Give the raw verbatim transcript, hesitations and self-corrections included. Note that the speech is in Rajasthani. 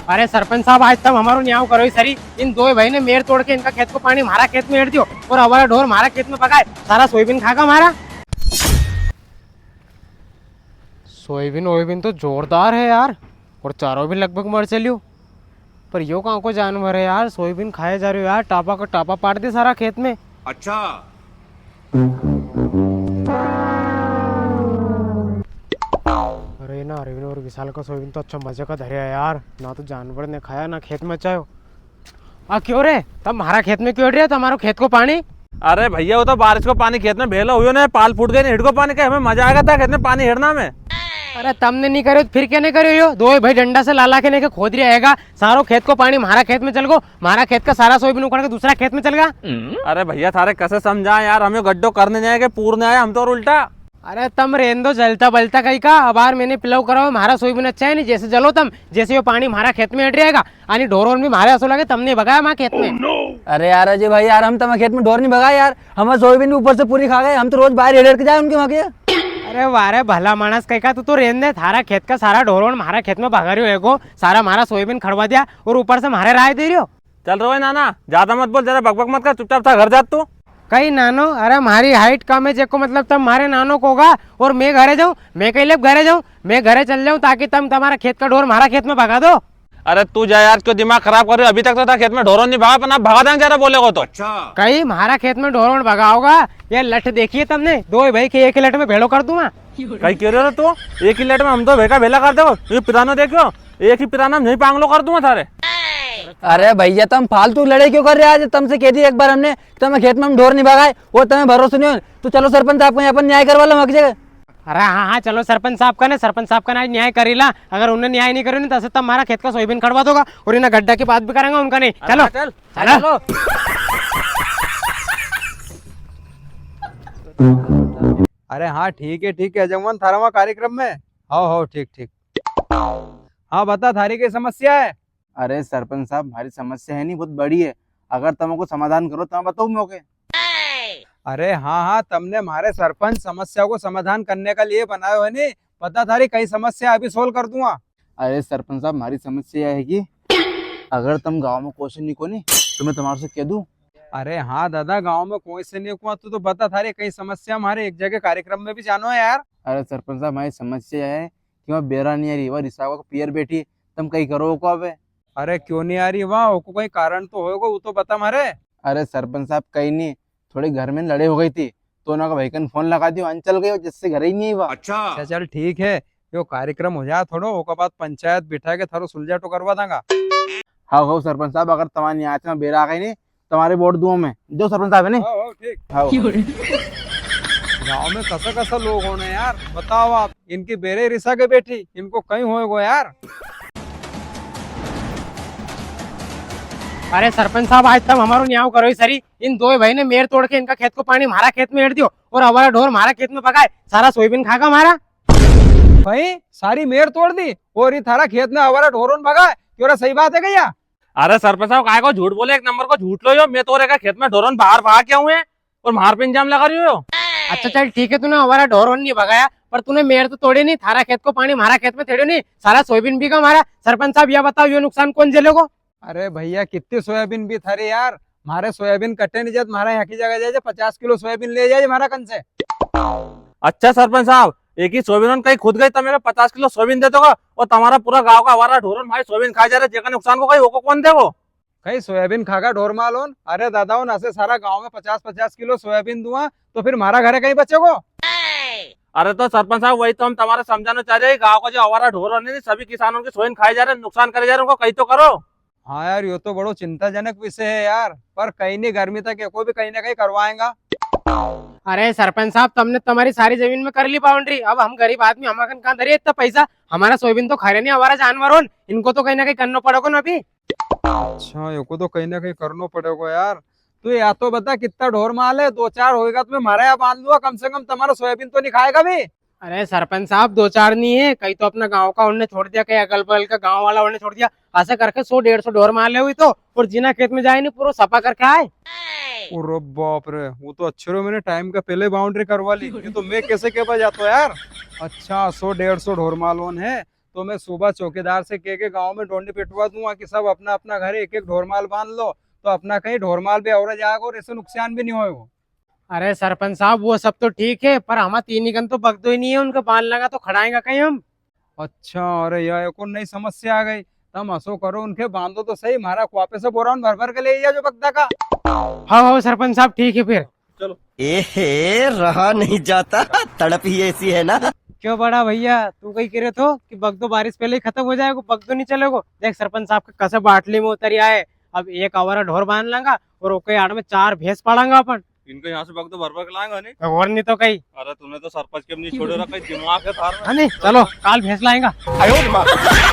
अरे सरपंच साहब, आज तम हमारो न्याव करो ही सरी। इन दोई भाई ने मेर तोड़ के इनका खेत को पानी म्हारा खेत में हेड़ दियो और अवारा ढोर म्हारा खेत में भगाए, सारा सोयाबीन खागा म्हारा। सोयाबीन वोयाबीन तो जोरदार है यार, और चारो भी लगभग मर चलियो। पर यो कहाँ को जानवर है यार, सोयाबीन खाए जा रह्यो यार, टापा को टापा पाड़ दे सारा खेत में। अच्छा। अरे ना, अरविंद और विशाल का सोयाबीन तो अच्छा मजे का धरया है यार, ना तो जानवर ने खाया ना खेत में चायो। आ क्यों रे, तम म्हारा खेत में क्यों हेड़ रहे हो, तमारो खेत को पानी? अरे भैया, वो तो बारिश को पानी खेत में भेलो हुयो ने, पाल फूट गई ने, हिड़को पानी के हमें मजा आएगा था खेत में पानी हेड़ना में। अरे तमने नहीं करे तो फिर क्या नहीं करे हो? दो ही भाई डंडा से लाला के लेके खोद रिया हैगा, सारो खेत को पानी म्हारा खेत में चल गो, म्हारा खेत का सारा सोयाबीन उखड़ के दूसरा खेत में चल गया। अरे भैया, थारे कैसे समझाएं यार, हम यो गड्ढो करने नहीं आए के पूरने आए, हम तो और उल्टा। अरे तम रेन दो जलता बलता कहीं का, अबार मैंने पिलाव कराओ, म्हारा सोयाबीन अच्छा है नहीं, जैसे जलो तम, जैसे यो पानी म्हारा खेत में हेड़ रिया हैगा, आनी ढोरोन भी म्हारे असो लगे तमने भगाया म्हारा खेत में। अरे यार अजय भाई यार, हम तमारे खेत में ढोर नहीं भगाए यार, हमारे सोयाबीन भी ऊपर से पूरी खा गए, हम तो रोज बाहर हेड़ हेड़ के जाए उनके वहाँ के। अरे वाह रे भला मानस कहीं का, तू तो रेन दे, थारा खेत का सारा ढोरोन म्हारा खेत में भगा रियो हैगो, सारा म्हारा सोयाबीन खड़वा दिया और ऊपर से म्हारे राय दे रियो। चल रे नाना, ज्यादा मत बोल, ज्यादा बकबक मत कर, चुपचाप था घर जा तू। कई नानो, अरे म्हारी height कम है, जेको मतलब तम म्हारे नानो कोगा और मैं घरे जाऊं, मैं कई लेब घरे जाऊं, मैं घरे चल जाऊं ताकि तम तमारा खेत का ढोर म्हारा खेत में भगा दो। अरे तू जा यार, क्यों दिमाग खराब कर रहे हो? अभी तक तो था खेत में ढोरोन नहीं भगा, पर अब भगा देंगे ज्यादा बोलेगो तो। अच्छा। कई म्हारा खेत में ढोरोन भगाओगा? ये लठ देखिए तमने, दो ही भाई के एक ही लठ में भेड़ो कर दूंगा। कई कह रहे हो तू? एक ही लठ में हम दो भाई का भेला कर दो। ये पिरानो देखो, एक ही पिराना में यहीं पांगलो कर दूंगा थारे। अरे भैया, तम फालतू लड़े क्यों कर रहे हो? आज तमसे कह दी एक बार हमने, तमारे खेत में हम ढोर नहीं भगाए, वो तमें भरोसो नहीं हो तो चलो सरपंच साहब को, अपन न्याय करवा लो हक जगह। अरे हाँ, हाँ, चलो सरपंच साहब का ने, सरपंच साहब का ने आज न्याय करी ला। अगर उनने न्याय नहीं करो नी, तो ऐसे तम म्हारा खेत का सोयाबीन खड़वा दोगा और इन्हें गड्ढा की बात भी करेंगे उनका नहीं। अरे चलो। हाँ, चल। चलो। चलो। अरे हाँ, ठीक है, ठीक है, जमवन थारा वहाँ कार्यक्रम में। हाँ, हाँ, ठीक, ठीक। हाँ, बता, थारी कई समस्या है? अरे सरपंच साहब, म्हारी समस्या है नी, बहुत बड़ी है। अगर तम उको समाधान करो तो मैं बताऊँ मौके। अरे हाँ, हाँ, तमने म्हारे सरपंच समस्या को समाधान करने का लिए बनायो है नी। बता, थारी कई समस्या, अभी solve कर दूंगा। अरे सरपंच साहब, म्हारी समस्या या है कि अगर तम गांव में कोई से नी को नी, तो मैं तमारे से कह दूं। अरे हाँ दादा, गांव में कोई से नी को, तू तो बता, थारी कई समस्या, म्हारे एक जगह कार्यक्रम में भी जानो है यार। अरे सरपंच साहब, म्हारी समस्या या है कि वहाँ बेरा नी आ री, वहाँ रिसावा का पियर बैठी, तम कई करो उको अबे? अरे क्यों नी आ री वहाँ? उको कोई कारण तो होएगो, वो तो बता म्हारे। अरे सरपंच साहब, कई नी, थोड़ी घर में लड़ई हो गई थी, तो उनका भाई कन फोन लगा दियो, अन चल गई, जिससे घर ही नी आई वा। अच्छा। अच्छा, चल ठीक है, यो कार्यक्रम हो जाए थोड़ो, ओका बाद पंचायत बिठा के थारो सुलझाटो करवा दांगा। हाँ, हो सरपंच साहब, अगर तमारी न्याय से बेरा आ गई नी, तमारे वोट दूंगा मैं। जो सरपंच साहब है नी? हाँ, हाँ, ठीक। हाँ। गांव में कसा कसा लोग होने यार, बताओ आप, इनकी बेरे रिसा के बैठी, इनको कई होएगो यार। अरे सरपंच साहब, आज तम हमारो न्याव करो ही सरी। इन दोई भाई ने मेर तोड़ के इनका खेत को पानी म्हारा खेत में हेड़ दियो और अवारा ढोर म्हारा खेत में भगाए, सारा सोयाबीन खागा म्हारा। भाई, सारी मेर तोड़ दी और ये थारा खेत में अवारा ढोरोन भगाए, क्यों रे, सही बात है क्या? अरे सरपंच साहब, काय को झूठ बोले, एक नंबर को झूठलो यो। मैं तो रेगा खेत में ढोरोन बाहर भगा के आऊं है और म्हार पे इल्जाम लगा रियो हो। अच्छा चल ठीक है, तूने अवारा ढोरोन नी भगाया, पर तूने मेर तो तोड़ी नी, थारा खेत को पानी म्हारा खेत में थेड़ियो नी, सारा सोयाबीन भीगा म्हारा। सरपंच साहब, या बताओ, यो नुकसान कौन झेलेगो? अरे भैया, कितनी सोयाबीन भी थारी यार, म्हारे सोयाबीन कटे नी जात, म्हारा यहाँ की जगह जाए, पचास किलो सोयाबीन ले जाए म्हारा कन से। अच्छा सरपंच साहब, एक ही सोयाबीन कई खुद गई, तो मेरे पचास किलो सोयाबीन दे दोगा? और तमारा पूरा गांव का अवारा ढोरोन म्हारी सोयाबीन खाई जा रहे, जेका नुकसान को कई, ओको कौन देगो? कई सोयाबीन खागा ढोर मालोन? अरे दादा, उन ऐसे सारा गांव में पचास पचास किलो सोयाबीन दूंगा, तो फिर म्हारा घरे कई बचेगो? अरे तो सरपंच साहब, वही तो हम तमारे समझाना चाह रहे हैं, गांव का जो अवारा ढोरोन है, सभी किसानों की सोयाबीन खाई जा रहे, नुकसान करे जा रहे, उनको कई तो करो। हाँ यार, यो तो बड़ो चिंताजनक विषय है यार, पर कई नी, गर्मी तक एको भी कई ना कई करवाएंगा। अरे सरपंच साहब, तमने तमारी सारी जमीन में कर ली बाउंड्री, अब हम गरीब आदमी, हमारे कन कहाँ धरिए इतना पैसा? हमारा सोयाबीन तो खा रहे नी, हमारा जानवर होन, इनको तो कई ना कई करनो पड़ेगो ना अभी। अच्छा, एको तो कई ना कई करनो पड़ेगो यार। तू या तो बता, कितना ढोर माल है? दो चार होएगा तो मैं म्हारा यहाँ बांध लूंगा, कम से कम तमारा सोयाबीन तो नी खाएगा भी। अरे सरपंच साहब, दो चार नी है, कई तो अपना गांव का उनने छोड़ दिया, कई अगल बगल का गांव वाला उनने छोड़ दिया। ऐसा करके सौ डेढ़ सौ ढोर मार ले हुई तो, और जिना खेत में जाए नी, पूरा सफा करके आए। अरे बाप रे, वो तो अच्छे रो मैंने टाइम का पहले बाउंड्री करवा ली, ये तो मैं कैसे के पास जाता यार। अच्छा, सौ डेढ़ सौ ढोर मालोन है, तो मैं सुबह चौकीदार से कह के गांव में डोंडी पिटवा दूंगा कि सब अपना अपना घर एक एक ढोरमाल बांध लो, तो अपना कहीं ढोरमाल भी और जाएगा और ऐसे नुकसान भी नहीं होएगा। अरे सरपंच साहब, वो सब तो ठीक है, पर हमारा तीन ही कन तो बगदो ही नहीं है, उनके बांध लगा तो खड़ाएगा कहीं हम। अच्छा, अरे यार, एक और नई समस्या आ गई। तम असो करो, उनके बांधो तो सही, म्हारा कुआ पे से बोरा भर भर के ले जाजो बगदा का। हाँ, हाँ, सरपंच साहब, ठीक है फिर। चलो। ए हे, रहा नहीं जाता, तड़प ही ऐसी है ना। क्यों बड़ा भैया, तू कई कह रहे थो कि बगदो बारिश पहले ही खत्म हो जाएगो, बगदो नहीं चलेगो। देख, सरपंच साहब के कसे बाटली में उतरी आए, अब एक आवारा ढोर बांध लांगा और ओके आड़ में चार भैंस पालांगा अपन। इनका यहाँ से बगदो भर भर के लाएंगा, नहीं? तो और नहीं तो कई। अरे, तूने तो सरपंच के भी नहीं छोड़े रखा, दिमाग है थार में। हाँ, नहीं, चलो, काल भैंस लाएंगा।